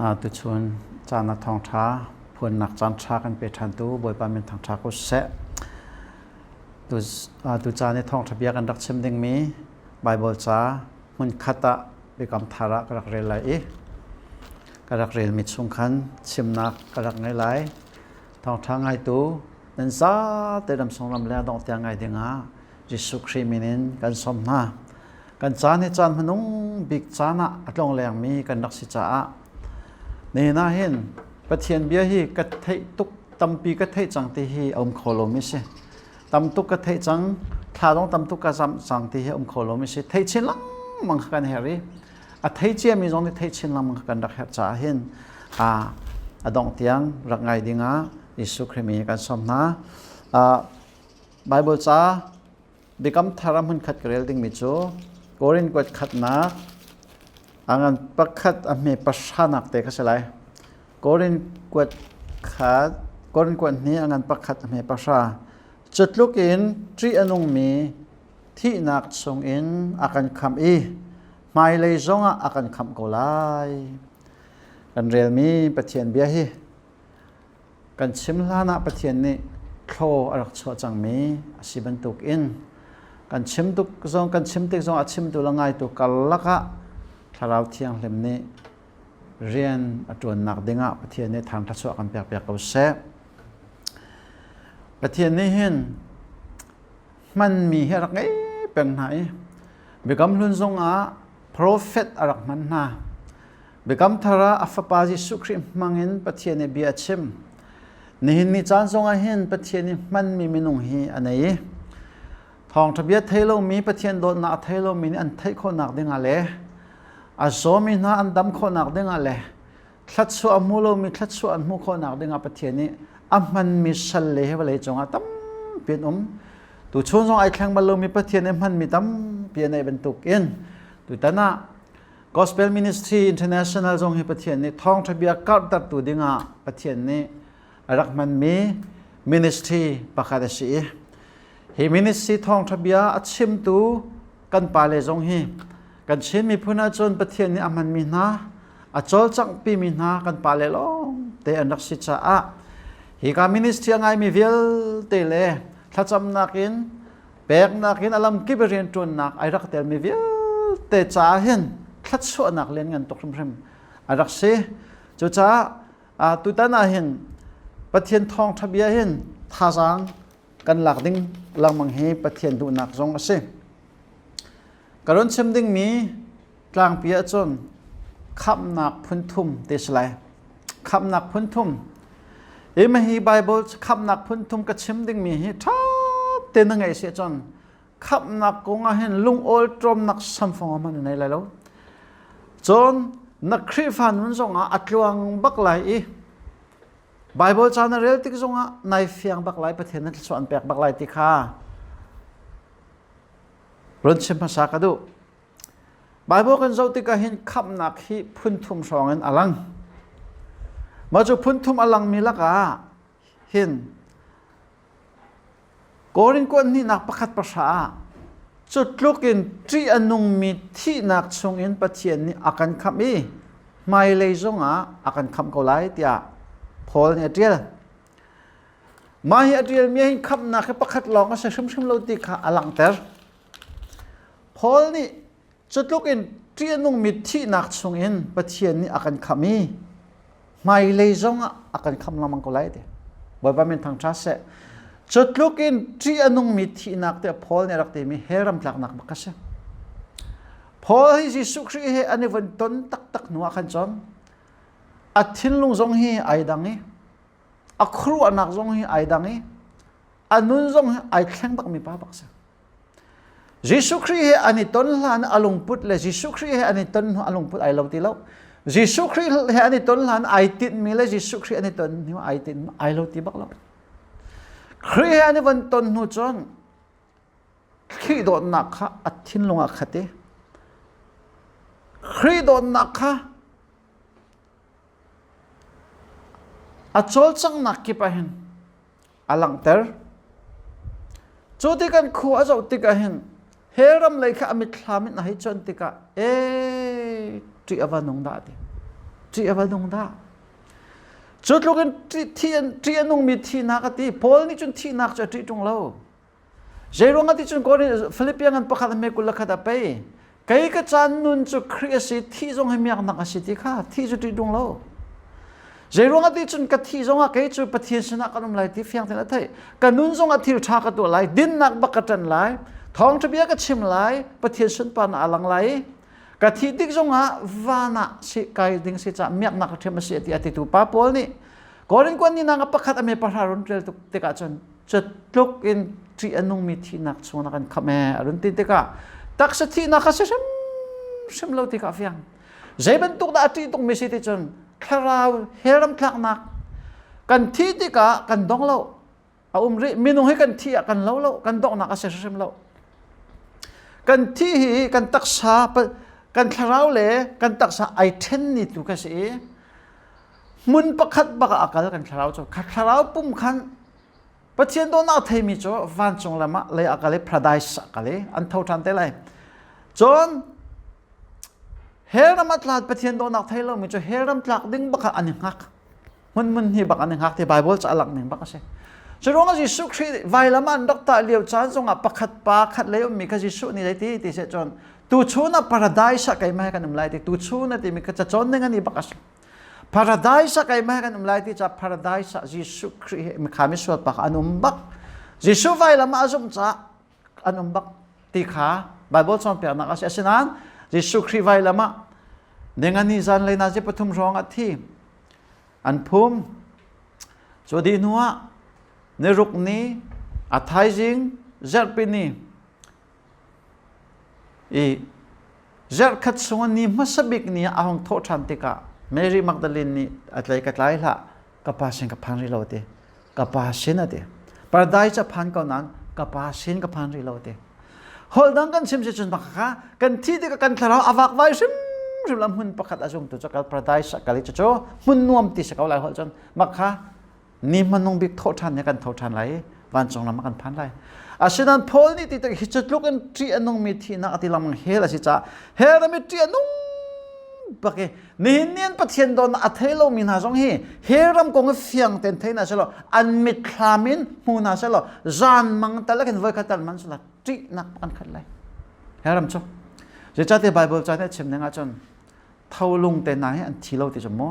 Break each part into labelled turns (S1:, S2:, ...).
S1: Tuchun caan ah thawngṭha phuannak caan ṭha kan pe ṭhantu Bawipa min thangṭha ko seh. Tucaan i thawngṭha bia kan rak chim dingmi Baibal ca hmunkhat ah Biakam Thar ah ka rak rel lai i ka rak relmi chung khan chimnak ka rak ngei lai. Thawngṭha ngaitu nan zate ramsung ram le dongh tiang ngai dingah Jesuh Khrih min in kan sawm hna. Kan caan hi caan hmanung bik caan ah a tlonglengmi kan rak si caah nihin ah hin Pathian bia hi ka theih tuk tampi ka theih cang ti hi a um kho lomi si. Tam tuk ka theih cang, thla dong tam tuk ka zamh cang ti hi a um kho lomi si. Theih chin lengmang kha kan herh i a thei ciami zong nih theih chin lengmang kha kan rak herh caah hin a dongh tiang rak ngai dingah Jesuh Khrih min kan sawm hna. Baibal ca Biakam Thar ah hmunkhat ka rel dingmi cu Korin kuat khatnak a ngan pakhat a hme pahranak te kha si lai. Korin kuat khat Korin kuat hnih a ngan pakhat a hme pahra. Cu tluk in ṭih a nungmi thihnak chungin a kan khamh i hmailei zongah a kan khamh ko lai. Kan relmi Pathian bia hi Kan chim hlanah Pathian nih thlaw a rak chuah cangmi a si bantukin kan chim tuk zong kan chim tik zong a chimtu le ngaitu karlak ah Thlarau Thianghlim nih rian a ṭuannak dingah Pathian nih thang thluachuah kan pekpiak ko seh. Pathian nih hin hmanmi hi a rak ngei peng hna i Biakam Hlun zongah profet a rak hman hna. Biakam thar ah a fapa Jesuh Khrih hmangin Pathian nih bia a chim. Nihin ni caan zongah hin Pathian nih hmanmi minung hi a nei i thawngṭha bia thei lomi Pathian dawtnak a thei lomi nih an theih khawhnak dingah le a zawmi hna an dam khawhnak dingah le thluachuah a hmu lomi thluachuah an hmuh khawhnak dingah Pathian nih a hmanmi sal le hi vawlei cungah tampi an um. Tuchun zong ai thleng bal lomi Pathian nih hmanmi tampi a neih bantukin tutan ah Gospel Ministry International zong hi Pathian nih thawngṭha bia karhtertu dingah Pathian nih a rak hmanmi ministry pakhat a si i hi ministry thawngṭha bia a chimtu kan pale zong hi kan Chin miphun ahcun Pathian nih a hmanmi hna a cawlcanghpimi hna kan pale lawng te an rak si caah hika ministry a ngaimi vialte le thlacamnak in peknak in a lamkip i rianṭuannak ai rak telmi vialte caah hin thluachuahnak lianngan tuk hrimhrim a rak si. Cucaah tutan ah hin Pathian thawngṭha bia hin thazaang kan lak ding lengmang hi Pathian duhnak zong a si. Ka run chim dingmi tlangpi ahcun khamhnak phun thum ti si lai. Khamhnak phun thum. Ima hi Bible khamhnak phun thum ka chim dingmi hi ṭha te na ngaih si ahcun khamhnak kong ah hin lungawl ṭawmnak samfong a hman nei lai lo. Cun na Khrihfa nun zongah a tluang bak lai i Bible ca na rel tik zongah nai fiang bak lai Pathian na thluachuah an pek bak lai ti kha run chim hmasa ka duh. Bible kan zoh tikah hin khamhnak hi phun thum hrawng in a lang. Mah cu phun thum a langmi lakah hin Korin kuan hnihnak pakhat pahra ah cu tluk in ṭih a nungmi thihnak chungin Pathian nih a kan khamh i hmailei zongah a kan khamh ko lai tiah Paul nih a ṭial. Mah hi a ṭialmi ah hin khamhnak hi pakhat lawng a si hrimhrim lo ti kha a langhter. Paul nih cu tluk in ṭih a nungmi thihnak chungin Pathian nih a kan khamh i hmailei zongah a kan khamh lengmang ko lai ti. Bawipa min thangṭha seh. Cu tluk in ṭih a nungmi thihnak tiah Paul nih a rak timi hell ram tlaknak bak a si. Paul hi Jesuh Khrih he an i von ton taktak hnu ah khan cun a thinlung zong hi ai dang i a khuaruahnak zong hi ai dang i a nun zong hi ai thleng bakmi pa bak si. Jesuh Khrih he an i ton hlan a lungput le Jesuh Khrih he an i ton hnu a lungput ai lo ti lo. Jesuh Khrih he an i ton hlan ai tinhmi le Jesuh Khrih an i ton hnu ai tinh ai lo ti bak lo. Khrih he an i von ton hnu cun Khrih dawtnak kha a thinlung ah khat i Khrih dawtnak kha A cawlcanghnak kip ah hin a langhter. Cu ti kan khua a zoh tikah hin hell ram lei kha a mitthlam in a hei cuan tikah ee ṭih a va nung dah ti. Ṭih a va nung dah. Cu tluk in ṭih a nungmi thihnak a ti. Paul nih cun thihnak cu a ṭih ṭung lo. Zeiruang ah ti cun Korin Philippian ngan pakhat hme 21 a pei. Kei ka caan nun cu Khrih a si, thih zong hi miaknak a si ti kha thih cu ṭih ṭung lo. Zeiruang ah ti cun ka thih zong ah kei cu Pathian sinah kan um lai ti fiang tein a theih. Ka nun zong ah thil ṭha ka tuah lai, dinnak bak ka ṭan lai, thawngṭha bia ka chim lai, Pathian sunparnak a lang lai. Ka thih tik zong ah van ah si kai ding si caah miaknak ka ṭhiam a si ti a titu pa Paul nih Korin kuan ni nang a pakhat a me pahra run ṭial tuk tikah cun cutluk in ṭih a nungmi thihnak chung na kan khamh ee a run ti tikah taksa thihnak kha si hrimhrim lo ti kha a fiang. Zei bantuk dah a ṭih tukmi si ti cun thlarau hellram tlaknak kan thih tikah kan dong lo a um rih minung hi kan thih ah kan lo lo kan donghnak a si hrimhrim lo kan thih hi kan taksa kan thlarau le kan taksa ai ṭhen ni tu kha si i hmun pakhat bak ah a kal kan thlarau cu thlarau pum khan Pathian dawtnak theimi cu vancung lam ah lei a kal i paradise a kal i an tho ṭhan te lai cun hell ram a tla Pathian dawtnak thei lomi cu hell ram tlak ding bak ah an i hngak hmun hi bak an i hngak ti Bible ca lak ning bak a si. Cu ruangah Jesuh Khrih vailam an rak tah lio caan zongah pakhat pa khat lei ummi kha Jesuh nih zeiti ti seh cun tuchun ah paradise ah keimah he kan um lai ti tuchun a timi kha cacawn ning ani bak a si. Paradise ah keimah he kan um lai ti ca paradise ah Jesuh Khrih he mikha misual pa kha an um bak. Jesuh vailam ah a zumh caah an um bak ti kha Bible cawnpiaknak a si. Asinain Jesuh Khrih vailam ah ningani zan lei nazi pathum hrawng a thi. An phum. Cu dih hnuah niruk ni a thaizing zarhpi ni i zarhkhat chung ni hmasa bik ni ah a hung thawh ṭhan tikah Mary Magdalene nih a tlai ka tlai hlah ka pa sin ka phan rih lo ti ka pa sin a ti paradise a phan ko nain ka pa sin ka phan rih lo ti holh dang kan chim si cun bak kha kan thi tikah kan thlarau a vakvai hrimhrim la hmun pakhat a zung tu cu kal paradise a kal i cucu hmun nuam ti si ko lai holh cun mak kha ni hmanung bik thawh ṭhan ni kan tho ṭhan lai i vancung lam ah kan phan lai asinain Paul nih ti hi cu tluk in ṭih a nungmi thihnak a ti lengmang hell a si caah hell ram i ṭih a nung bak i nihin ni an Pathian dawtnak a thei lomi hna zong hi hell ram kong i fiang tein thei hna selaw an mitthlam in hmu hna selaw zan mang tal khin voikhat tal man sela ṭihnak an khat lai hell ram cu zeicahtiah Bible ca nih a chim ning ahcun tholung te hna hi an thi lo ti cu mu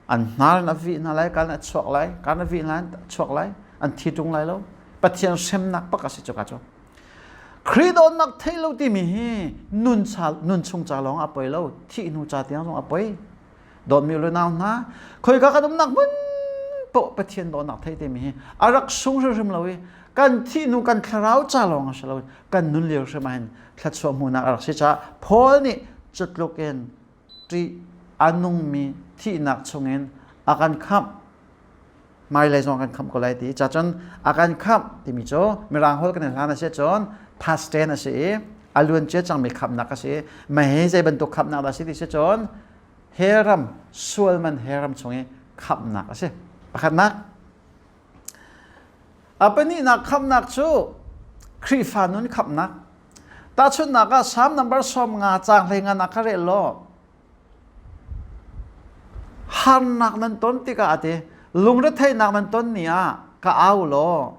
S1: an hnar in a vih hna lai kan a chuak lai kan a vih hna a chuak lai an thi ṭung lai lo Pathian hremnak bak a si cuka cu Khrih dawtnak thei lo timi hi nun cha nun chung ca lawng a poi lo thih hnu ca tiang zong a poi dawtmi u le nau hna khoika kan umnak hmun paoh Pathian dawtnak thei timi hi a rak sung hrimhrim lo i kan thih hnu kan thlarau ca lawng a si lo kan nun lio hrim ah hin thluachuah hmuhnak a rak si caah Paul nih cutluk in ṭih a nungmi thihnak chungin a kan khamh hmailei zong a kan khamh ko lai ti ca cun a kan khamh timi cu mirang holh kan i hlan a si cun past tense a si i a luancia cangmi khamhnak a si i mei zei bantuk khamhnak dah a si ti si cun hell ram sual man hell ram chung i khamhnak a si pakhatnak A pahnihnak khamhnak cu Khrihfa nun khamhnak. Tahchunhnak ah Salm number 50 caang 15 ah kha rel law harnak nan ton tikah a ti lungretheihnak nan ton ni ah ka au law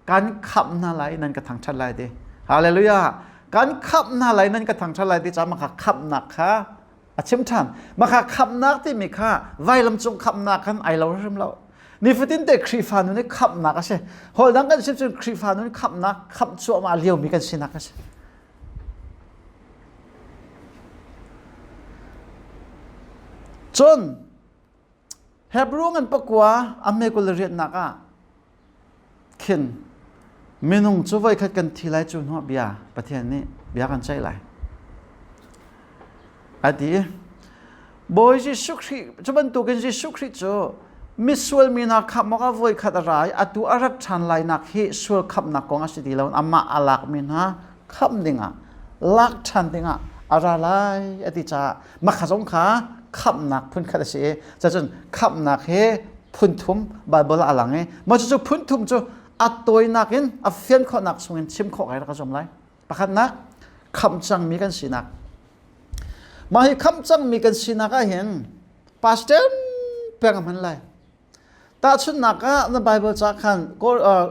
S1: kan khamh hna lai nan ka thangṭhat lai ti. Hallelujah. Kan khamh hna lai nan ka thangṭhat lai ti caah mah kha khamhnak kha a chim ṭhan mah khamhnak timi kha vailam cung khamhnak khan ai lo hrim lo nifatin te Khrihfa nun i khamhnak a si holh dang kan chim cun Khrihfa nun khamhnak khamh cuahmah liomi kan sinak a si cun Hebrew ngan pakua a hme 28nak ah khin minung cu voikhat kan thi lai cu hnuah bia Pathian nih bia kan ceih lai. A ti. Bawi Jesuh Khrih cu bantukin Jesuh Khrih cu misual mi hna khamh awkah voikhat a ra i atu a rat ṭhan lainak hi sual khamhnak kong a si ti lo amah a lakmi hna khamh dingah lak ṭhan dingah a ra lai a ti caah makha zong kha khamhnak phunkhat a si i cacun khamhnak hi phunthum Bible ah a lang i mah cucu phunthum cu a tawinak in a fian khawhnak chungin chim khawh kai rak ka zuam lai pakhatnak khamh cangmi kan sinak mah hi khamh cangmi kan sinak ah hin. Pastor peng a hman lai. Tahchunhnak ah na Bible ca khan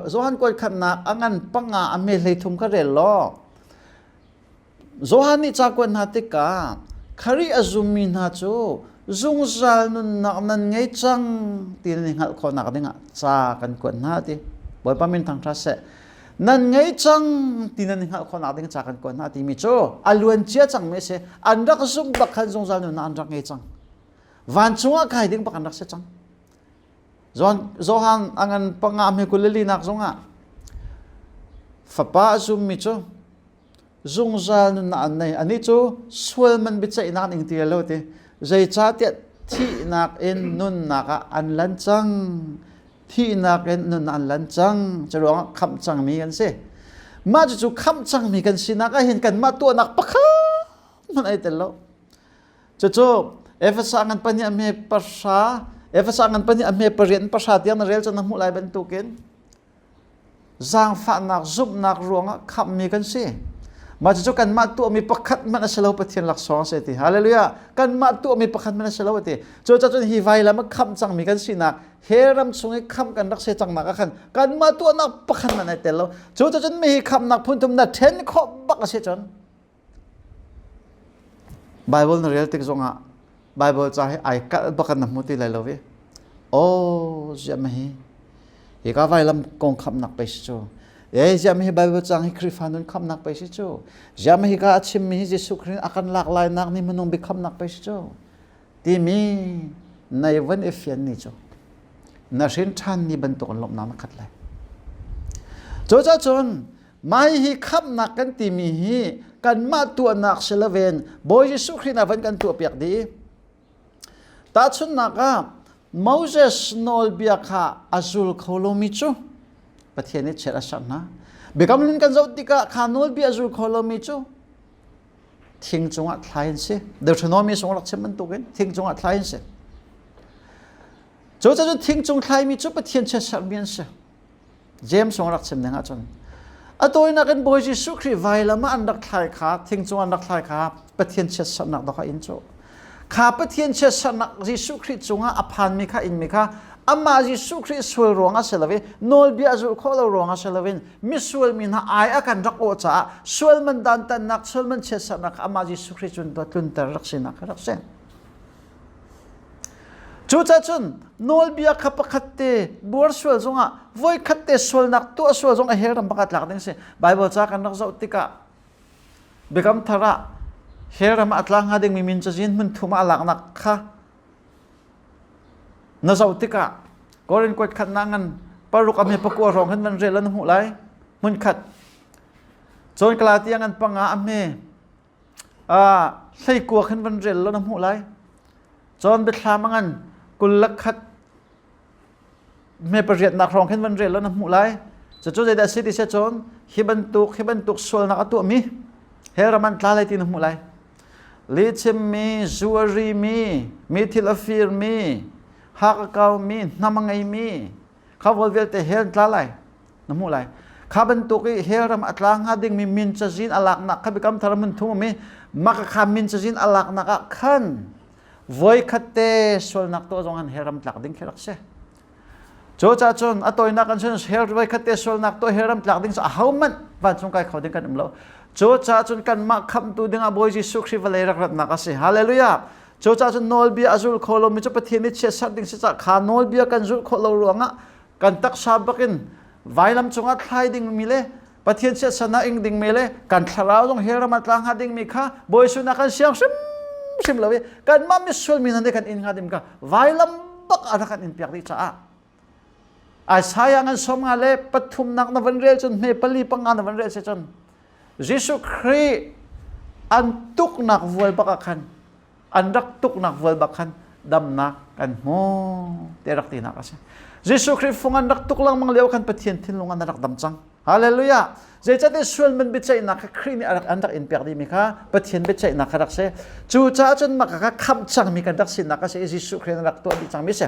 S1: Johan kuat khatnak a ngan panga a me hlei thum kha rel law Johan nih ca kuat hna tikah Khrih a zummi hna cu zungzal nunnak nan ngei cang ti nan i hngalh khawhnak dingah ca kan kuat hna ti. Bawipa min thangṭhat seh. Nan ngei cang ti nan i hngalh khawhnak ding ca kan kuat hna timi cu a luan cia cangmi a si. An rak zumh bak khan zungzal nunnak an rak ngei cang. Vancung ah kai ding bak an rak si cang. Johan a ngan panga hme 24 nak zongah fapa a zummi cu zungzal nunnak an nei. Anih cu sual man biaceihnak ning ti lo ti. Zeicahtiah thihnak in nunnak ah an lan cang. Thihnak in nunnak an lan cang. Curuangah khamh cangmi kan si. Mah cucu khamh cangmi kan sinak ah hin kanmah tuahnak pakhat hmanh ai tel lo. Cucu Efesa ngan pahnih a hme pahra, Efesa ngan pahnih a hme pariat in pahra tiang na rel cun na hmuh lai bantukin zaangfahnak zumhnak ruangah khamhmi kan si. Mah cucu kanmah tuahmi pakhat hmanh a si lo Pathian laksawng a si ti. Hallelujah. Kanmah tuahmi pakhat hmanh a si lo a ti. Cucaah cun hi vailam a khamh cangmi kan sinak he ram chung i khamh kan rak si cangnak ah khan kanmah tuahnak pakhat hmanh ai tel lo. Cucaah cun mi hi khamhnak phunthum na ṭhen khawh bak a si cun Bible na rel tik zongah Bible ca hi ai kalh bak in na hmu ti lai lo i aw ziah ma hi hika vailam kong khamhnak pei si cu e ziah ma hi Bible cang hi Khrihfa nun khamhnak pei si cu ziah ma hika a chimmi hi Jesuh Khrih a kan lak lai nak ni minung bik khamhnak pei si cu timi nai van i fian ni cu na hrin ṭhan ni bantuk in lawmhnak na khat lai. Cucaah cun Mai hi khamhnak kan timi hi kanmah tuahnak si loin Bawi Jesuh Khrih na van kan tuahpiak dih. Tahchunhnak ah Moses nawlbia kha a zul kho lomi cu Pathian nih chiat a serh hna. Biakam hlun kan zoh tikah kha nawlbia a zul kho lomi cu thing cungah thlai an si. Deuteronomy sung rak chim bantukin thing cungah thlai an si. Cu cun thing cung thlaimi cu Pathian chiatserhmi an si. James zong rak chim ding ahcun a tawinak in Bawi Jesuh Khrih vailam ah an rak thlai kha thing cung an rak thlai kha Pathian chiatserhnak dawh kha in cu kha Pathian chiatserhnak Jesuh Khrih cungah a phanmi kha inmi kha amah Jesuh Khrih sual ruangah si loin nawlbia zulh khawh lo ruangah si loin misual mi hna ai a kan rak awh caah sual man dantatnak sual man chiatserhnak kha amah Jesuh Khrih cun tlunter rak sinak kha rak si. Cucaah cun nawlbia kha pakhat te buar sual zongah voikhat te sualnak tuah sual zong a hell ram pakhat tlak ding si. Bible ca kan rak zoh tikah Biakam Thar ah hell ram ah a tla hnga dingmi min cazin hmun thum ah a laknak kha na zoh tikah Korin kuat khat na ngan paruk a me pakua hrawng hin van rel an hmuh lai hmun khat. Cun Galatia ngan panga a hme hleikua khin van rel law na hmuh lai. Cun biathlam a ngan 21 hme pariatnak hrawng khin van rel law na hmuh lai. Cucu zeidah a si ti si cun hi bantuk hi bantuk sualnak a tuahmi hell ram an tla lai ti na hmuh lai. Lihchimmi, zu a rimi, mi thil a firmi, hak a kaumi, hnam a ngeimi, kha vawl vialte hell an tla lai. Na hmuh lai. Kha bantuk i hell ram a tla hnga dingmi min cazin a laknak kha Biakam Thar mun thum mi maka kha min cazin a laknak ah khan voi khat te sualnak tuah zong an hell ram tlak ding khi rak si. Cu ca cun a tawinak an cun hell voi khat te sualnak tuah hell ram tlak ding cu ahohmanh vancung kai kho ding kan um lo. Cu ca cun kanmah khamhtu dingah Bawi Jesuh Khrih vawlei rak ratnak a si. Hallelujah. Cu ca cun nawlbia a zul kho lomi cu Pathian nih chiatserh ding si ca kha nawlbia kan zulh khawh lo ruangah kan taksa bakin vailam cungah thlai dingmi le Pathian chiatsan ah ing dingmi le kan thlarau zong hell ram ah tla hnga dingmi kha Bawi sunak kan siang hrimhrim lo i kanmah misual mi hna nih kan in hnga ding kha vailam bak a rak kan in piak dih caah Isaiah ngan som nga le pathumnak na van rel cun hme pali panga na van rel si cun Jesuh Khrih an tuknak vual bak ah khan an rak tuknak vual bak khan damnak kan hmu ti rak tinak a si. Jesuh Khrih fung an rak tuk lengmang lio khan Pathian thinlung an rak dam cang. Hallelujah. Zeicahtiah sual man biaceihnak kha Khrih nih an rak in pek dihmi kha Pathian biaceihnak kha rak si. Cucaah cun mah kha khamh cangmi kan rak sinak a si i Jesuh Khrih an rak tuah dih cangmi si.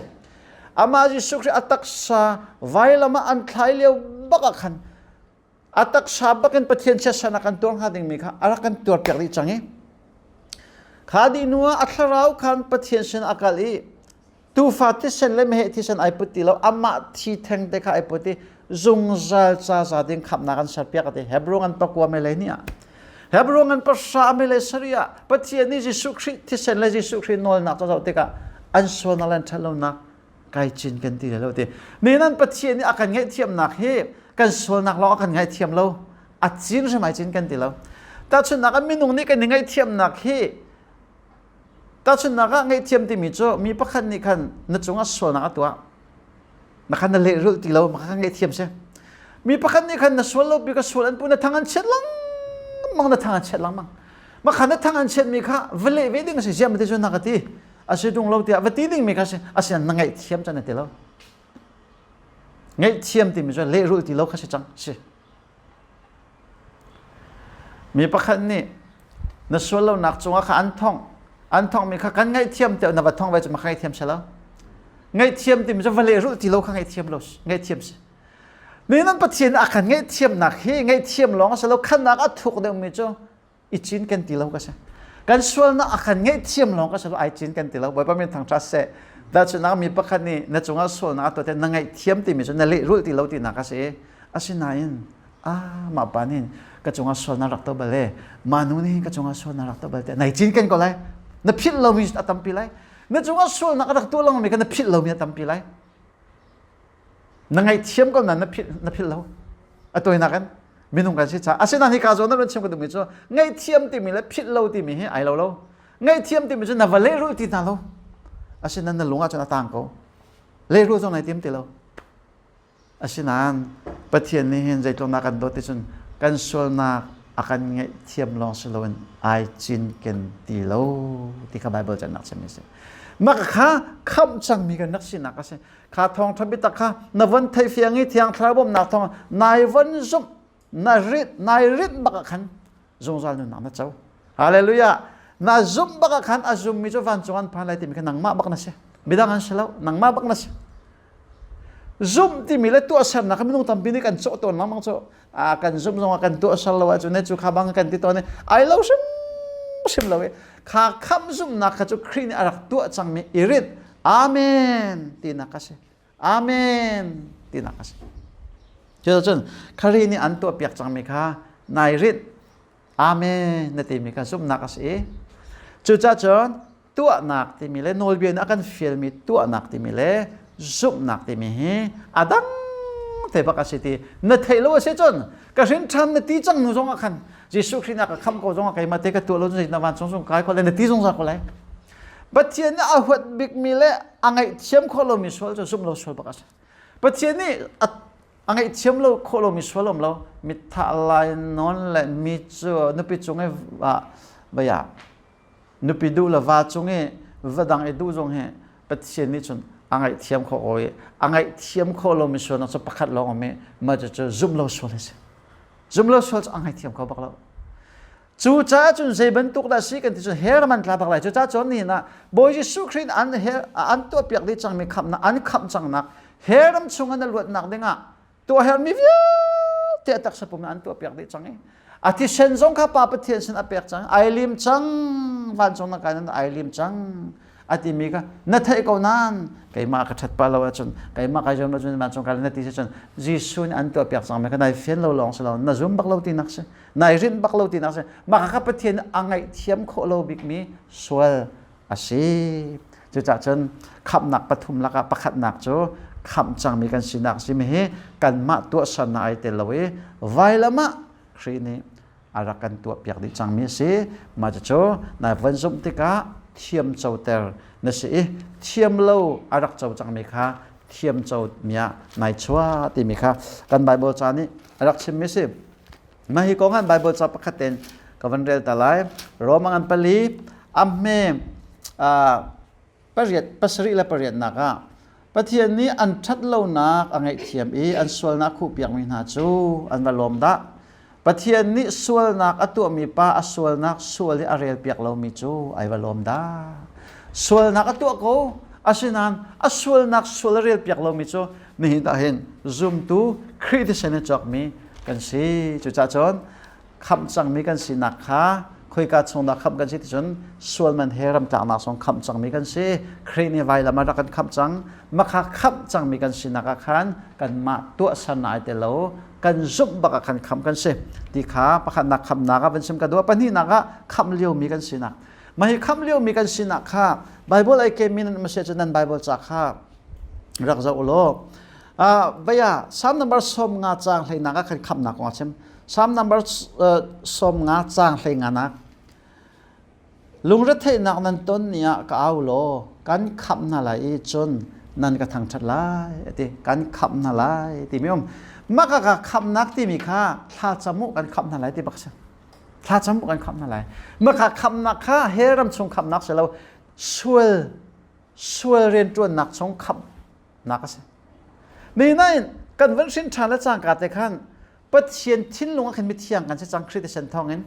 S1: Amah Jesuh Khrih a taksa vailam ah an thlai lio bak ah khan a taksa bakin Pathian chiatsernak kan tuar hnga dingmi kha a rak kan tuarpiak dih cang i kha dih hnu ah a thlarau khan Pathian sin a kal i. Tuufa thisen le meheh thisen ai put ti lo, amah thi theng te kha ai put i zungzal ca za ding khamhnak an serpiak a ti. Hebrew an pakua mele ni ah. Hebrew an pasra mele sari ah Pathian nih Jesuh Khrih thisen le Jesuh Khrih nawlnak ca zoh tikah an sualnak le an ṭhatlonak kai cin kan ti lo ti. Nihin Pathian nih a kan ngaihthiamnak hi kan sualnak lawng a kan ngaihthiam lo. A cin hrim ai cin kan ti lo. Tahchunhnak ah minung nih kan i ngaihthiamnak hi Tahchunhnak ah ngaihthiam timi cu mi pakhat nih khan na cungah sualnak a tuah. Na khan na lehrulh ti lo, maka khan ngaihthiam si. Mi pakhat nih khan na sual lo bi ka sual an pu na thang an chiat lengmang na thang an chiat lengmang. Maka na thang an chiat mi kha va leh ve ding a si ziam ti cu na ka ti. A si tung lo tiah va ti ding mi kha si. Asinain na ngaihthiam chan na ti lo. Ngaihthiam timi cu lehrulh ti lo kha si cang si. Mi pakhat nih na sual lonak cungah kha an thongh. An thonghmi kha kan ngaihthiam tiah na va thongh ve cu ma kha ngaihthiam si lo. Ngaihthiam timi cu va lehrulh ti lo kha ngaihthiam lo ngaihthiam si. Nihin an Pathian a kan ngaihthiamnak hi ngaihthiam lawng a si lo khannak a thuk deuhmi cu i cin kan ti lo ka si. Kan sualnak a kan ngaihthiam lawng ka si lo ai cin kan ti lo. Bawipa min thangṭhat seh. Tahchunhnak mi pakhat nih na cungah sualnak a tuah te na ngaihthiam timi cu na lehrulh ti lo tinak a si. Asinain ah mah pa nih ka cungah sualnak rak tuah bal e mah nu nih ka cungah sualnak rak tuah bal te nai cin kan ko lai. Na philh lomi a tampi lai. Na cungah sualnak a rak tuah lengmang mi kha na philh lomi a tampi lai. Na ngaihthiam ko nain na philh na philh lo. A tawinak in minung kan si caah asinain hika zawn na run chim ka duhmi cu ngaihthiam timi le philh lo timi hi ai lo lo. Ngaihthiam timi cu na va lehrulh ti hna lo. Asinain na lung ahcun a tang ko. Lehrulh zong nai tim ti lo. Asinain Pathian nih hin zeitluk na kan dawt ti cun kan sualnak a kan ngaihthiam lawng si loin ai cinken ti lo ti kha Baibal can nak chimmi a si. Mah kha khamh cangmi kan rak sinak a si. Kha thawngṭha biatak kha na von theihfiang i Thiang Thlarau bawmhnak thawng nai von zumh na rit nai rit bak ah khan zungzal nunnak na co. Hallelujah. Na zumh bak ah khan a zummi cu vancung an phan lai timi kha nangmah bak na si. Midang an si lo, nangmah bak na si. Zumh timi le tuahsernak kha minung tampi nih kan cawh tawn lengmang cu. A kan zumh zongah kan tuahser lo ahcun ne cu kha bang kan ti tawn i ai lo hrim hrim lo i kha khamh zumhnak kha cu Khrih nih a rak tuah cangmi i rinh Amen tinak a si. Amen tinak a si. Cucun Khrih nih an tuahpiak cangmi kha nai rinh Amen na timi kha zumhnak a si i cucaah cun tuahnak timi le nawlbia nih a kan fialmi tuahnak timi le zumhnak timi hi a dang te bak a si ti na theih lo a si cun ka hrin ṭhan na ti cang nu zongah khan Jesuh Khrih nih a ka khamh ko zongah keimah te ka tuah lo cun na vancung zong kai ko le na ti zungzal ko lai Pathian nih a huat bikmi le a ngaihthiam khawh lomi sual cu zumh lo sual bak a si Pathian nih a ngaihthiam lo khawh lomi sual um lo mithah lai nawn le mi cu nupi cung i vaya nupi duh le va cung i va dang i duh zong hi Pathian nih cun a ngaihthiam khawh ko i a ngaihthiam khawh lomi sualnak cu pakhat lawng um i mah cucu zumh lo sual a si zumh lo sual cu a ngaihthiam kho bak lo Cucaah cun zei bantuk dah si kan ti cun hell man tla bak lai. Cucaah cun nihin ah Bawi Jesuh Khrih an hell an tuahpiak dih cangmi khamhnak an khamh cangnak hell ram chung an luatnak dingah tuah herhmi vialte a taksa pum an tuahpiak dih cang i a thisen zong kha Pa Pathian sin a pek cang ai lim cang vancung na kai nan ai lim cang a timi kha na theih ko nain keimah ka ṭhat pa lo ahcun keimah kai zuam lo cun vancung kai na ti si cun Jesuh nih an tuahpiak cangmi kha nai fian lo lawng si lo na zum bak lo tinak si nai rinh bak lo tinak si mah kha Pathian a ngaihthiam khawh lo bikmi sual a si cucaah cun khamhnak pathum lakah pakhatnak cu khamh cangmi kan sinak simi hi kanmah tuahsernak ai tel lo i vailam ah Khrih nih a rak kan tuahpiak dih cangmi a si mah cucu nai von zumh tikah thiam coter na si i thiam lo a rak co cangmi kha thiam co mi ah nai chuah timi kha kan Bible ca nih a rak chimmi si Mah hi kong ah Baibal ca pakhat tein ka van rel ta lai. Roma ngan pali a hme pariat pasarih le pariatnak ah Pathian nih an ṭhat lonak a ngaihthiam i an sualnak khuhpiakmi hna cu an va lawm dah. Pathian nih sualnak a tuahmi pa a sualnak sual i a relpiak lomi cu ai va lawm dah. Sualnak a tuah ko, asinain a sualnak sual a relpiak lomi cu nihin ah hin zumtu Khrih thisen in cawkmi kan si. Cucaah cun khamh cangmi kan sinak kha Khoika chung dah khamh kan si ti cun sual man he ramtlaknak zong khamh cangmi kan si. Khrih nih vailam ah rak kan khamh cang. Makha khamh cangmi kan sinak ah khan kanmah tuahsernak ai tel lo, kan zumh bak ah khan khamh kan si. Ti kha pakhatnak khamhnak ah van sim ka duh. Pahnihnak ah khamh liomi kan sinak. Mah hi khamh liomi kan sinak kha Bible ai kemmi nan um a si ahcun nan Bible ca kha rak zoh u law vaya Psalm number 50 caang hleinak ah khan khamhnak kong a chim. Psalm number 50 caang hleinganak Lungretheihnak nan ton ni ah ka au law kan khamh hna lai i cun nan ka thangṭhat lai ati kan khamh hna lai timi um mah ka ka khamhnak timi kha thla cam u kan khamh hna lai ti bak si thla cam u kan khamh hna lai mah ka khamhnak kha he ram chung khamhnak si lo sual sual rianṭuannak chung khamhnak a si. Nain kan van hrin ṭhan le cangka te khan Pathian thinlung ah khan mithiang kan si cang Khrih thisen thawngin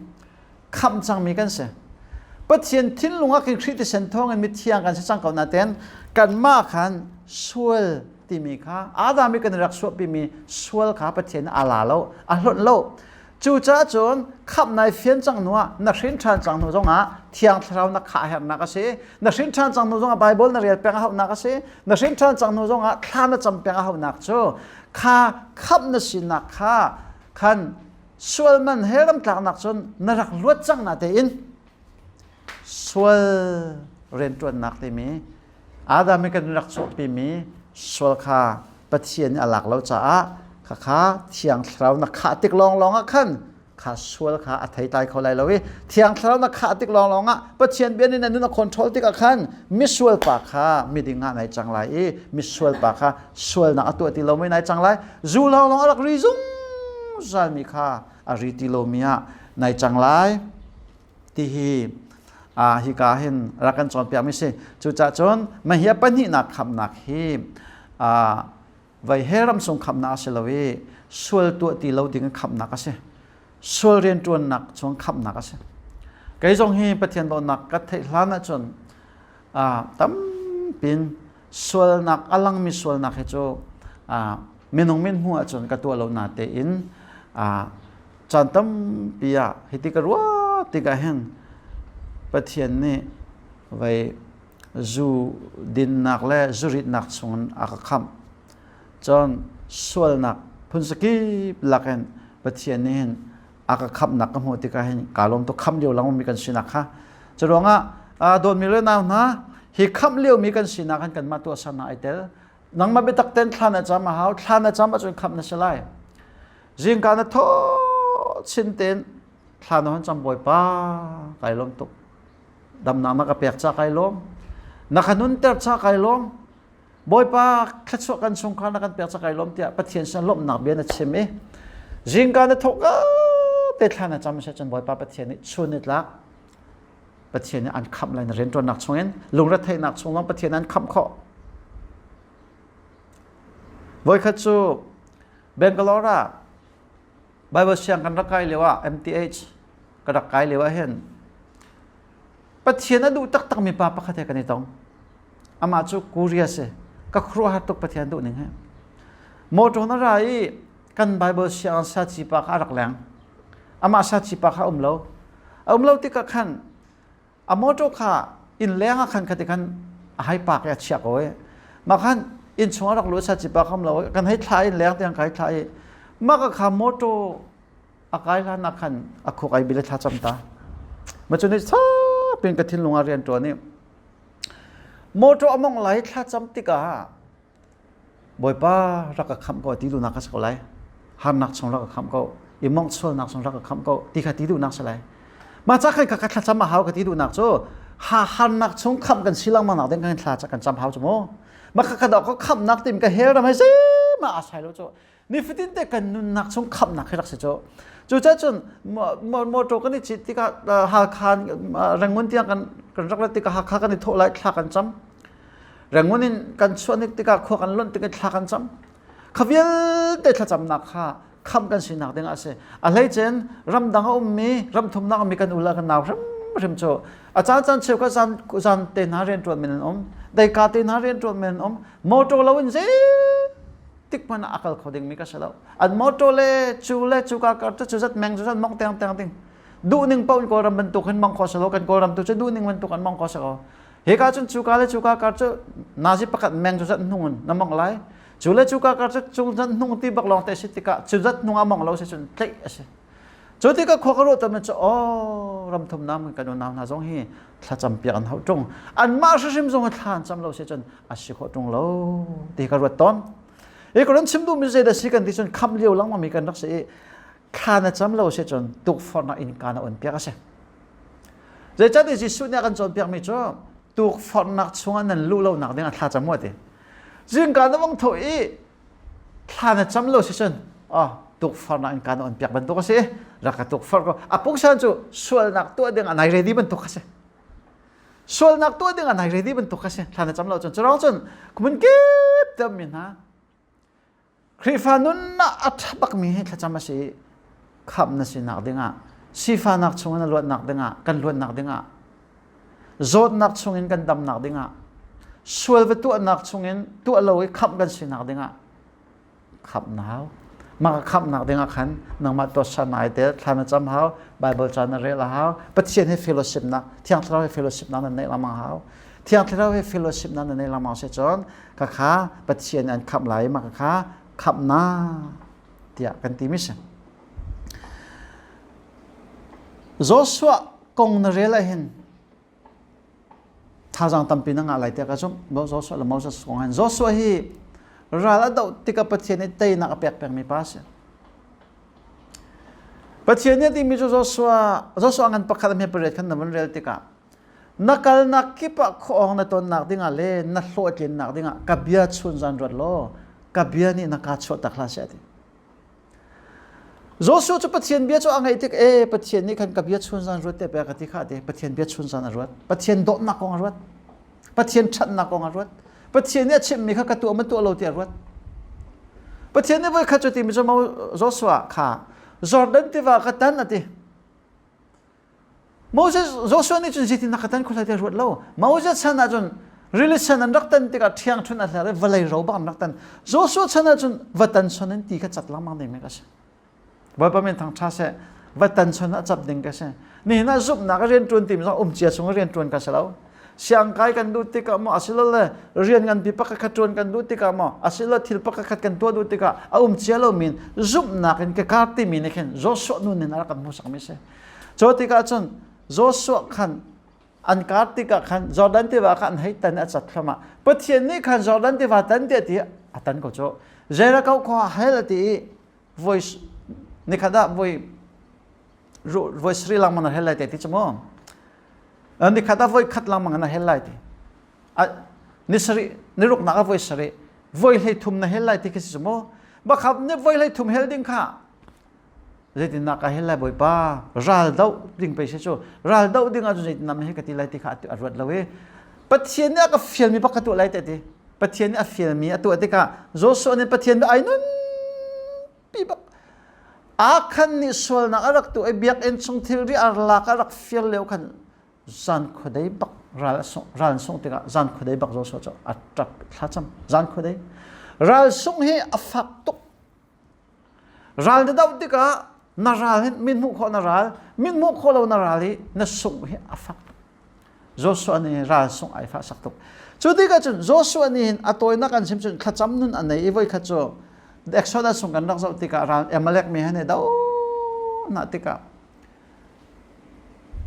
S1: khamh cangmi kan si. Pathian thinlung ah khin Khrih thisen thawngin mithiang kan si cang ko nain kanmah khan sual timi kha Adam i kan rak suahpimi sual kha Pathian a la lo, a hlonh lo. Cucaah cun khamh nai fian cang hnu ah na hrin ṭhan cang hnu zongah Thiang Thlarau na khah herhnak a si. Na hrin ṭhan cang hnu zongah Baibal na rel peng a hauhnak a si. Na hrin ṭhan cang hnu zongah thla na cam peng a hauhnak cu kha khamh na sinak kha khan sual man he ramtlaknak cun na rak luat cang na tein sual rianṭuannak timi Adam i kan rak chuahpimi sual kha Pathian nih a lak lo caah khakha Thiang Thlarau na khah tik lawnglawng ah khan kha sual kha a theitlai kho lai lo i Thiang Thlarau na khah tik lawnglawng ah Pathian bia nih na nun a control tikah khan misual pa kha miding ah nai cang lai i misual pa kha sualnak a tuah ti lomi nai cang lai zu lawnglawng a rak ri zungzalmi kha a ri ti lomi ah nai cang lai ti hi hika hin rak kan cawnpiakmi si. Cucaah cun mahia pahnihnak khamnak hi vai he ramsung khamnak a si lo i sual tuah ti lo ding khamnak a si. Sual rianṭuannak chung khamnak a si. Kei zong hi Pathian dawtnak ka theih hlan ahcun tampin sualnak a langmi sualnak hi cu minung min hmuh ahcun ka tuah lo na tein caan tampi ah hiti ka ruah tikah hin Pathian nih vei zu dinnak le zuritnak chungin a ka khamh. Cun sualnak phun zakip lakin Pathian nih hin a ka khamhnak ka hmuh tikah hin kaa lawm tuk khamh lio lengmang mi kan sinak kha. Curuangah dawtmi le nau hna hi khamh liomi kan sinak hin kanmah tuahsernak ai tel. Nangmah biatak ten thla na cam a hau. Thla na cam ahcun khamh na si lai. Zingka na thaw chin tein thla na hon cam Bawipa kai lawm tuk. Damnak na ka pek ca kai lawm. Na ka nunter ca kai lawm. Bawipa thluachuah kan chungkhar na kan pek ca kai lawm tiah Pathian sin lawmhnak bia na chim i zingka na thawk te thla na cam se cun Bawipa Pathian nih chun ni tlak Pathian nih an khamh lai na rianṭuannak chungin lungretheihnak chung zong Pathian an khamh khawh. Voikhat cu Bangalore ah Bible siang kan rak kai lio ah MTH ka rak kai lio ah hin Pathian a duh taktakmi pa pakhat he kan i tong. Amah cu Korea si. Ka khuaruahhar tuk Pathian duh ning he. Motor na ra i kan Bible siang saci pa kha a rak leng. Amah saci pa kha a um lo. A um lo tikah khan a motor kha inn leng ah khan khati khan a hai pak i a chia ko i mah khan inn chung a rak lut sa cipa kham lo kan hei thla in leng tiang kai thla i mah ka kha motor a kai hlan ah khan a khuk ai bile thla cam ta ma cu ni pin ka thinlung ah rian ṭuan i motor a mong lai thla cam tikah Bawipa rak ka khamh ko ti duhnak ka si ko lai. Harnak chung rak ka khamh ko. I mongh sualnak chung rak ka khamh ko ti kha ti duhnak si lai. Mah ca khan ka thlacam a hau ka ti duhnak cu ha harnak chung khamh kan si lengmang nak ding kan thla kan cam hau cu mu. Mah kha ka ka khamhnak tim ka hel ram hai ma a sai lo cu. Nifatin te kan nunnak chung khamhnak hi rak si cu. Cucaah cun motor kan i cit tikah Hakha Rangoon tiang kan kan rak rat tikah Hakha kan i thawh lai thla kan cam. Rangoon in kan chuah nik tikah khua kan lonh tikah thla kan cam. Kha vialte thlacamnak kha khamh kan sinak ding ah a si. A hleicen ramdang a ummi, ramthumnak ummi kan u le kan nau hrimhrim cu a caan caan cheu kha zan zan te hna rianṭuan men an um, deika te hna rianṭuan men an um, motor lo in zei tik hmanh ah a kal kho dingmi ka si lo. An motor le cu le cu ka kar cu zat meng cu zat mong teng teng ding. Duhning paoh in Kawlram bantuk hin mong kho selaw kan Kawlram tu cu duhning bantuk an mong kho selaw. Hika cun cuka le cuka kar cu nazi pakhat meng cu zat hnung in na mong lai. Cu le cuka kar cu cung zat hnung ti bak lawng te si tikah cu zat hnung a mong lo si cun tlaih a si. Cu tikah khua ka ruah tam cu aw ram thum nam kan unau hna zong hi thlacam piak an hauh ṭung. Anmah hrimhrim zong hi thla an cam lo si cun a si khawh ṭung lo ti ka ruat tawn. Hi ka ron chim duhmi zeidah si kan ti cun khamh lio lengmang mi kan rak si i thla na cam lo si cun tukforhnak innka na on piak a si. Zeicahtiah Jesuh nih a kan cawnpiakmi cu tukforhnak chungah nan luh lonak ding ah thla cam u a ti. Zingka na vong tho i thla na cam lo si cun oh tukforhnak innka na on piak bantuk a si. Rak ka tukforh ko. A pungsan cu sualnak tuah ding ah nai ready bantuk a si. Sualnak tuah ding ah nai ready bantuk a si. Thla na cam lo cun curang cun kumun kip te mi hna Khrihfa nunnak a ṭha bakmi hi thlacam a si i khamh na sinak dingah sifahnak chungin na luatnak dingah kan luatnak dingah zawtnak chungin kan damnak dingah sual va tuahnak chungin tuah lo i khamh kan sinak dingah khamh na hau. Mah ka khamhnak dingah khan nangmah tuahsernak ai tel, thla na cam hau, Bible ca na rel a hau, Pathian he fellowship nak, Thiang Thlarau he fellowship nak na neih lengmang hau. Thiang Thlarau he fellowship nak na neih lengmang si cun ka kha Pathian an khamh lai mah ka kha khamhnak tiah kan ti mi si. Joshua kong na rel ah hin thazaang tampi na ngah lai tiah ka zumh. Joshua le Moses kong hin Joshua hi ral a doh tikah Pathian nih teinak a pek pengmi pa a si. Pathian nih a timi cu Joshua Joshua ngan pakhat a hme pariat khan na vun rel tikah Na kalnak kip ah khuaawng na tonnak dingah le na hlawhtlinnak dingah ka bia chun zan ruat law ka bia nih na kaa chuah tak hlah seh a ti. Joshua cu Pathian bia cu a ngaih tik e Pathian nih khan ka bia chun zan ruat te pek a ti kha ti Pathian bia chun zan a ruat Pathian dawtnak kong a ruat Pathian ṭhatnak kong a ruat Pathian nih a chimhmi kha ka tuah ma tuah lo ti a ruat Pathian nih voi khat cu timi cu Joshua kha Jordan tiva ka tan a ti Moses Joshua nih cun zeitin ka tan khulai te ruat lo. Moses chan ah cun rili sen an rak tan tikah ṭhiang ṭhun a hler i vawlei ro bak an rak tan. Joshua chan ah cun va tan son in ti kha cat lengmang ding ka si. Bawipa min thang ṭha seh. Va tan son a cap ding ka si. Nihin ah zumhnak a rian ṭuan timi zong um cia chung rian ṭuan ka si lo. Siangkai kan duh tikah maw asilole rian nganpi pakhat khat ṭuan kan duh tikah maw asilole thil pakhat khat kan tuah duh tikah a um cia lo min zumhnak in ka kar timi nih khin Joshua nun in a rak kan hmuhsakmi si. Cu tikah cun Joshua khan an kar tikah khan Jordan tiva kha an hei tan a cat thluahmah. Pathian nih khan Jordan tiva tan tiah ti a tan ko cu. Jericho khua hel a ti i voi nikhat ah voi voi sri lengmang na hel lai te ti cu mu. Nikhat ah voi khat lengmang na hel lai ti. Ni sarih ni ruknak ah voi sarih voi hlei thum na hel lai ti khi si cu mu. Bakhap ni voi hlei thum hel ding kha zeitindah ka hel lai bawipa ral doh ding pei si cu ral doh ding ahcun zeitindah hi ka ti lai ti kha a ruat lo i Pathian nih a ka fialmi bak ka tuah lai te ti Pathian nih a fialmi a tuah tikah Joshua nih Pathian ai nun pi bak Akhan nih sualnak a rak tuah i biakinn chung thilri a lak a rak fial lio khan zan khuadei bak ral ral sung tikah zan khuadei bak Joshua cu a ṭap thlacam zan khuadei ral sung hi a fak tuk Ral na doh tikah na ral hi min hmuh khawh na ral, min hmuh khawh lo na ral hi na sungh hi a fak. Joshua nih ral sungh ai fah sak tuk. Cu tikah cun Joshua nih hin a tawinak an chim cun thlacam nun a nei i voikhat cu Exodus chung kan rak zoh tikah ral Amalek mi han i do na tikah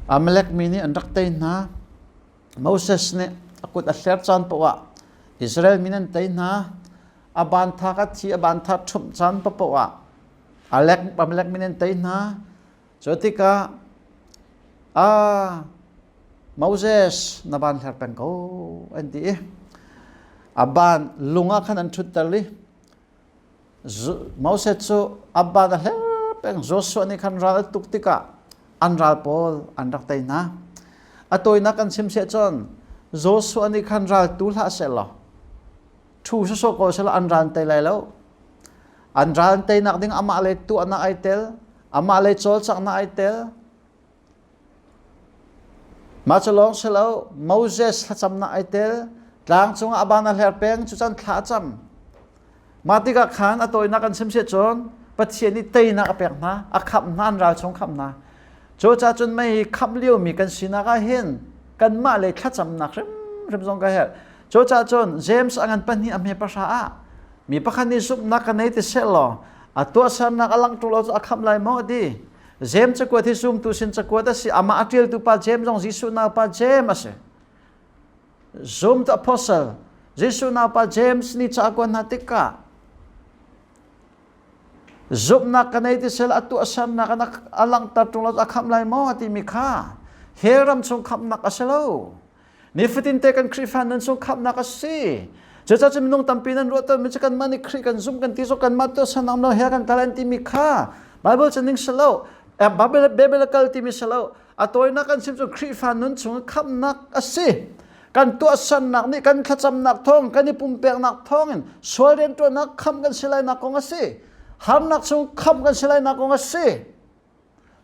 S1: Amalek mi nih an rak tei hna. Moses nih a kut a hler caan paoh ah Israel mi nan tei hna. A ban tha ka thi a ban tha ṭhumh caan paoh ah Alek Amalek min an tei hna. Cu tikah ah Moses na ban hler peng ko an ti i a ban lung ah khan an ṭhutter i Moses cu a ban a hler peng Joshua nih khan ral a tuk tikah an ral pawl an rak tei hna. A tawinak an chim siah cun Joshua nih khan ral tu hlah seh law ṭhu sawsawh ko sehla an ral tei lai lo. An ral teinak ding amah le tuahnak ai tel, amah le cawlcanghnak ai tel. Mah cu lawng si lo, Moses thlacamnak ai tel, tlang cungah a ban a hler peng, cu can thla a cam. Mah tikah khan a tawinak an chim siah cun Pathian nih teinak a pek hna, a khamh hna, an ral chung khamh hna. Cucaah cun mei khamh liomi kan sinak ah hin kanmah lei thlacamnak hrimhrim zong ka herh. Cucaah cun James a ngan pahnih a hme pahra ah mi pakhat nih zumhnak ka nei ti seh law a tuahsernak a langh ṭung lo cu a khamh lai maw a ti. James cakuat hi zumtu sin cakuat a si. Amah a ṭialtu pa James zong Jesuh naupa James a si. Zumtu apostle Jesuh naupa James nih ca a kuat hna tikah Zumhnak ka nei ti sel a tuahsernak in a langhter ṭung lo a khamh lai maw timi kha hell ram chung khamhnak a si lo. Nifatin te kan Khrihfa nun chung khamhnak a si. Cucaah cun minung tampi nan ruah tawnmi cu kanmah nih Khrih kan zumh kan ti zong kanmah tuahsernak no hell kan kal an timi kha Bible cu ning si lo. Bible biblical timi si lo. A tawinak kan chim cu Khrihfa nun chung khamhnak a si. Kan tuahsernak nih kan thlacamnak thawng, kan i pumpeknak thawngin sual rianṭuannak khamh kan si lainak kong a si. Harnak chung khamh kan si lainak kong a si.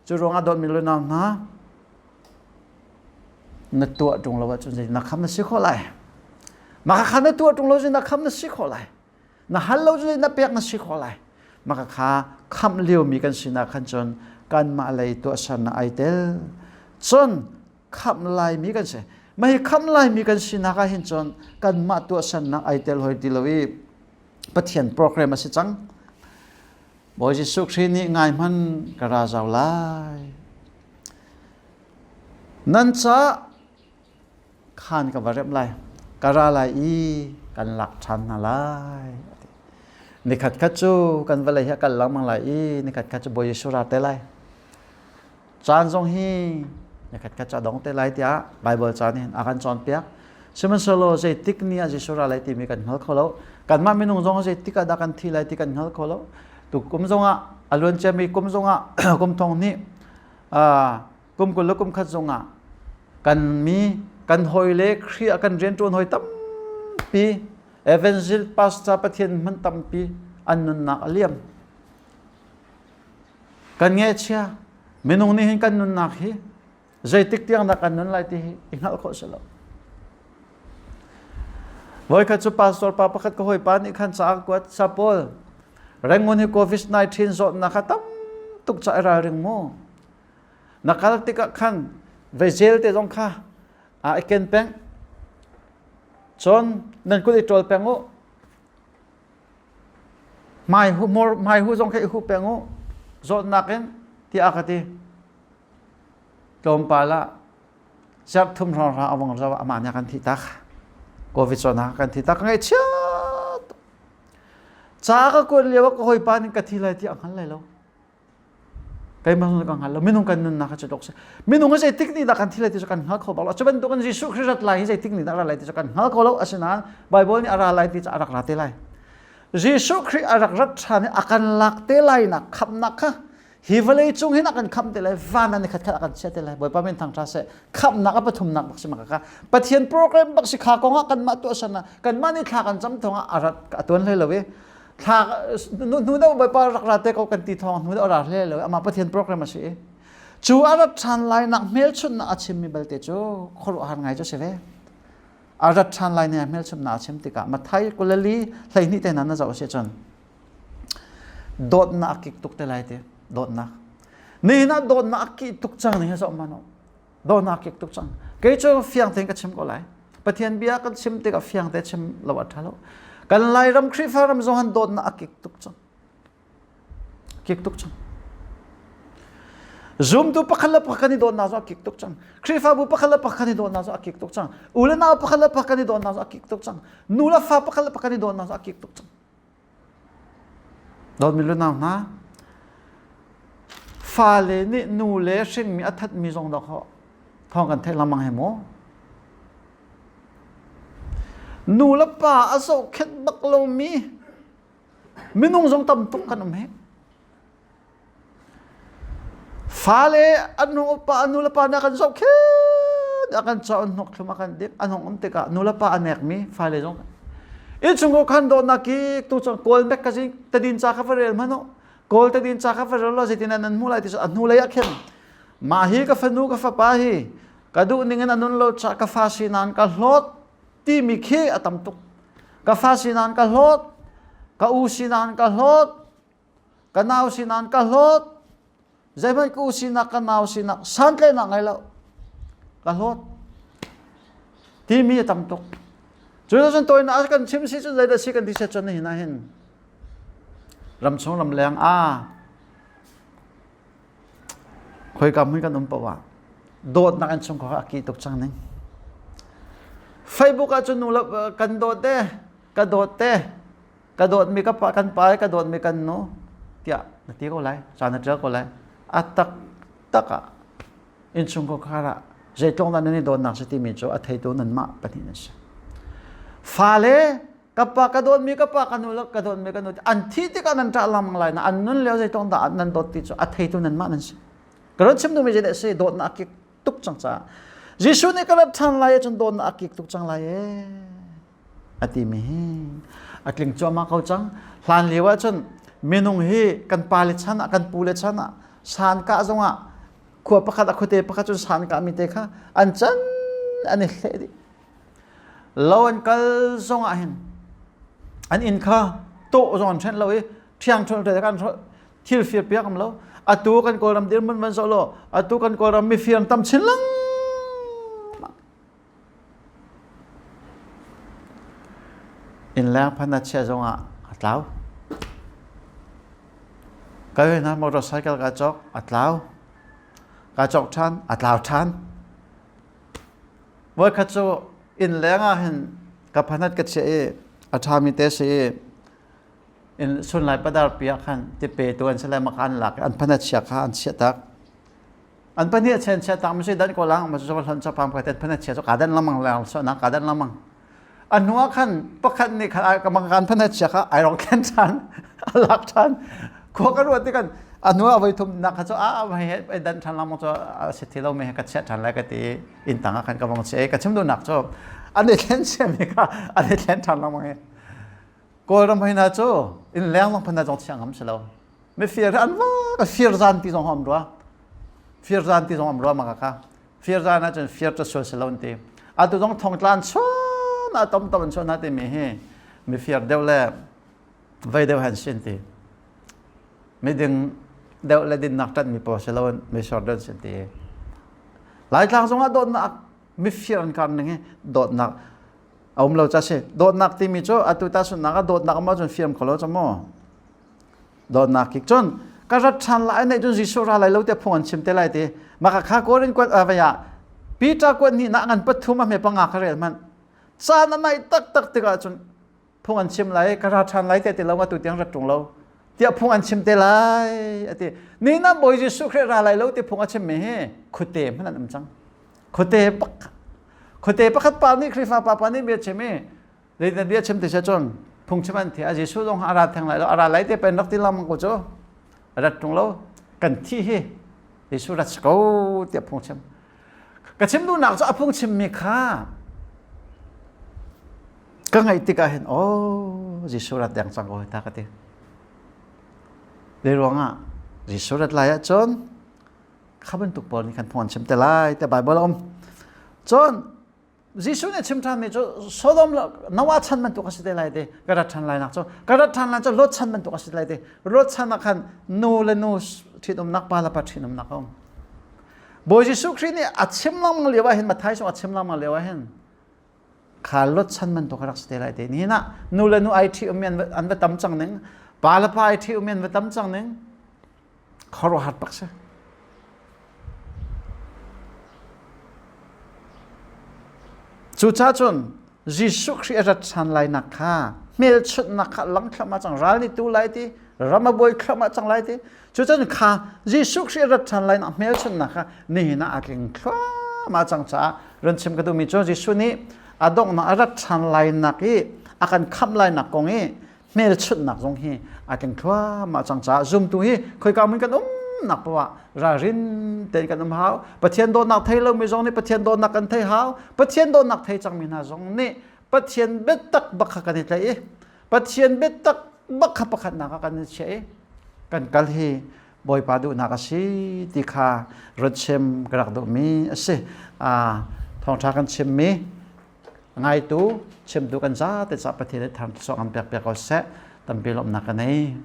S1: Cu ruangah dawtmi lunau hna, na tuah ṭung lo ahcun zei na kham na si khawh lai. Mah kha na tuah ṭung lo na kham na si khawh lai. Na hal lo cu na pek na si khawh lai. Mah kha khamh liomi kan sinak khan cun kanmah lei tuahsernak ai tel. Cun khamh laimi kan si. Mah hi khamh laimi kan sinak ah hin cun kanmah tuahsernak ai tel hoi ti lo i Pathian program a si cang. Bawi Jesuh Khrih nih ngai hman ka ra zau lai. Nan ca khan ka va remh lai. Ka ra lai i kan lak ṭhan hna lai. Nikhat khat cu kan vawlei hi a kal lengmang lai i nikhat khat cu Bawi Jesuh ra te lai. Caan zong hi nikhat khat cu a dong te lai tiah Baibal ca nih a kan cawnpiak. Sihmanhsehlaw zeitik ni ah Jesuh ra lai timi kan hngal kho lo. Kanmah minung zong zeitik ah dah kan thi lai ti kan hngal kho lo. Tu kum zongah a luan ciami kum zongah kum thong hnih kum 20 le kum khat zongah kan mi kan hawi le Khrih ah kan rianṭuan hawi tampi evangel pastor Pathian hman tampi an nunnak a liam. Kan ngaihchia minung nih hin kan nunnak hi zeitik tiang dah kan nun lai ti hi i hngalh khawh si lo. Voikhat cu pastor pa pakhat ka hawipa nih khan ca a kuat Sapaul Rangoon hi COVID-19 zawtnak kha tam tuk ca i ralring mu. Na kal tikah khan veizel te zong kha a i ken peng. Cun nan kut i ṭawl peng u. Hmai hu hmai hu zong kha i hu peng u. Zawtnak in tiah a ka ti. Tlawmpal ah zarh thum hrawng a vong zo amah nih a kan thih tak. Covid zawtnak a kan thih tak. Ka ngaihchia tuk. Ca ka kuat lio ah ka hawipa nih ka thi lai ti a hngal lai lo. Keimah zong ka hngal lo. Minung kan nunnak hi cu tluk si. Minung hi zeitik ni dah kan thi lai ti cu kan hngal kho bak lo. Cu bantukin Jesuh Khrih rat lai hi zeitik ni dah ra lai ti cu kan hngal kho lo. Asinain Baibal nih a ra lai ti cu a rak ra te lai. Jesuh Khrih a rak rat ṭhan i a kan lak te lai nak khamhnak kha hi vawlei cung hin a kan khamh te lai van ah nikhat khat a kan chiah te lai Bawipa min thangṭha seh khamhnak a pathumnak bak si maka ka Pathian program bak si kha kong ah kanmah tuahsan ah kanmah nih thla kan cam thawng ah a rat a tuan hlei lo i thla hnu deuh Bawipa rak ra te ko kan ti thawng hnu deuh ra hlei lo amah Pathian program a si i cu a rat ṭhan lai nak hmelchunhnak a chimmi belte cu khuaruahhar ngai cu si ve a rat ṭhan lai ne hmelchunhnak a chim tikah Mathai 24 12 te hna na zoh si cun dawtnak a kik tuk te lai ti dawtnak nihin ah dawtnak a kih tuk cang ning hi zoh man dawtnak a kik tuk cang kei cu fiang tein ka chim ko lai Pathian bia kan chim tikah fiang te chim lo a ṭha lo kan Lairam Khrihfa ram zong han dawtnak a kik tuk cang kik tuk cang Zumtu pakhat le pakhat kan i dawtnak zong a kik tuk cang. Khrihfabu pakhat le pakhat kan i dawtnak zong a kik tuk cang. U le nau pakhat le pakhat kan i dawtnak zong a kik tuk cang. Nu le fa pakhat le pakhat kan i dawtnak zong a kik tuk cang. Dawtmi lunau hna, fale nih nu le hringmi a thatmi zong dawk thawng kan theih lengmang he maw? Nu le pa a zohkhenh bak lomi minung zong tam tuk kan um he. Fale an hung upa nu le pa nih a kan zohkhenh a kan cawn hnok thlum a kan dip an hung um tikah nu le pa a nekmi fale zong innchungkhar khan dawtnak ki tu cun kawl magazine tadin ca kha va rel hmanh u kawl tadin ca kha va rel law zeitin an hmuh lai ti cu a hnu lei ah khin mah hi ka fanu ka fapa hi ka duh ning in a nun lo ca ka fa si nain ka hlawt timi khi a tam tuk ka fa si nain ka hlawt ka u si nain ka hlawt Ka nau si nain ka hlawt. Zeihmanh ka u sinak ka nau sinak santlaihnak ngei lo. Ka hlawt. Timi a tam tuk. Cu cun tawinak kan chim si cun zeidah si kan ti set cun hin ah hin ramchung ramleng a khoika hmun kan um paoh ah dawtnak in chungkhar a ki tuk cang ning. Facebook ah cun nu kan dawt te ka dawt te ka dawtmi ka pa kan pa ka dawtmi kan nu tiah na ti ko lai ca na ṭial ko lai a tak tak ah innchungkhar ah zeitlong dah nan i dawtnak si timi cu a theitu nanmah pahnih nan si fale ka pa ka dawtmi ka pa ka nu ka dawtmi ka nu an thi tikah nan ṭah lengmang lai na an nun lio zeitlong dah nan dawt ti cu a theitu nanmah nan si ka ron chim duhmi zeidah si dawtnak a kik tuk cang caah Jesuh nih ka rat ṭhan lai ahcun dawtnak a kik tuk cang lai ee a timi hi a tling cuahmah ko cang. Hlan lio ahcun minung hi kan pale chan ah kan pule chan ah san kah zongah khua pakhat a khuate pakhat cun san kah mi te kha an can an i hleh dih. Lo an kal zongah hin an inn kha tawh zong an ṭhenh lo i ṭhiang ṭhol te kan thil fir piak am lo atu kan kawlram dirhmun van zoh law atu kan kawlram mifir tam chin lengmang Innleng phan a chiah zongah a tlau. Ka hna motorcycle ka cawk a tlau. Ka cawk ṭhan a tlau ṭhan. Voikhat cu innleng ah hin ka phanat ka chiah i a ṭhami te si i in sunlai padar pi ah khan tipe tu an si lai maka an lak i an phanat chia kha an chiah tak. An pahnih chen chia tang misi dan ko lang ma chu hlon cha pam ka ten phana chia chu ka dan lamang lang so na ka dan lamang a hnu ah khan pakhat nih khan ka mang kan phana chia kha ai rong thlen than a lak than khua ka ruat ti kan a hnu ah voi thum nak kha chu a vai he dan than lamang chu a si thi lo me ka chia than lai ka ti in tang ah khan ka vong che ka chim du nak chu an i thlen chia mi kha an i thlen than lamang he Kawlram hoi na cu in leng zong phana zong chia ngam si lo mifir an va fir zan ti zong am rua fir zan ti zong am rua ma ka fir zan ahcun fir cu sual si lo an ti atu zong thongtlan chun a tom tom an chuan na timi hi mifir deuh le vei deuh han sin ti miding deuh le dinnak ṭanh mi pawl si lo misor deuh sin ti laitlang zong ah dawtnak mifir an kar ning hi dawtnak a um lo ca si dawtnak timi cu atu ta sunnak ah dawtnak ma cun fiam kho lo cha mu Dawtnak kik cun ka rat ṭhan lai neih cun Jesuh ra lai lo tiah phung an chim te lai ti. Maka kha Korin kuat avei ah Peter kuat hnih nak ngan pathum a hme panga kha rel hmanh. Caan a naih taktak tikah cun phung an chim lai ka ra ṭhan lai te ti lo atu tiang rat ṭung lo tiah phung an chim te lai ati. Ni na Bawi Jesuh Khrih ra lai lo ti phung a chim mi hi khuate hmanh an um cang. Khuate pakhat khuate pakhat pa nih Khrihfa pa pa nih bia chim i Zeitin bia chim ti se cun phungchim an thi a Jesuh zong a ra theng lai lo a ra lai te pen rak ti lam ko cu rat tung lo kan thi hi Jesuh rat ko tiah phungchim ka chim duhnak cu a phungchim mi kha ka ngaih tikah hin oh Jesuh rat deng cang ko ta ka ti le ruangah Jesuh rat lai ahcun kha bantuk pawl nih khan phung an chim te lai te Bible a um cun Jesuh nih a chim ṭhanmi cu Sodom le Noah chan bantuk a si te lai ti ka rat ṭhan lai nak cu ka rat ṭhan lai cu Lot chan bantuk a si lai ti Lot chan ah khan nu le nu ṭhitumnak pa le pa ṭhitumnak a um Bawi Jesuh Khrih nih a chim lengmang lio ah hin Matthai chung a chim lengmang lio ah hin kha Lot chan bantuk a rak si te lai ti nihin ah nu le nu ai ṭhi ummi an va tam cang ning pa le pa ai ṭhi ummi an va tam cang ning khuaruahhar bak si. Cucaah cun Jesuh Khrih a rat ṭhan lainak kha hmelchunhnak kha lang thluahmah cang ral nih tu lai ti ram a buai thluahmah cang lai ti cucun kha Jesuh Khrih a rat ṭhan lainak hmelchunhnak kha nihin ah a tling thluahmah cang caah run chim ka duhmi cu Jesuh nih a donghnak a rat ṭhan lainak i a kan khamh lainak kong i hmelchunhnak zong hi a tling thluahmah cang caah zumtu hi khoika hmun kan umnak poah ah ralrin tein kan um hau Pathian dawtnak thei lomi zong nih Pathian dawtnak kan thei hau Pathian dawtnak thei cangmi hna zong nih Pathian biatak bak kha kan i tlaih i Pathian biatak bak kha pakhatnak ah kan i chiah i kan kal hi Bawipa duhnak a si ti kha ruat chim ka rak duhmi a si thawngṭha kan chimmi Ngaitu, chimtu kan zate ca Pathian nih thangṭhat an pek piak ko seh. Tampi lawmhnak ka nei.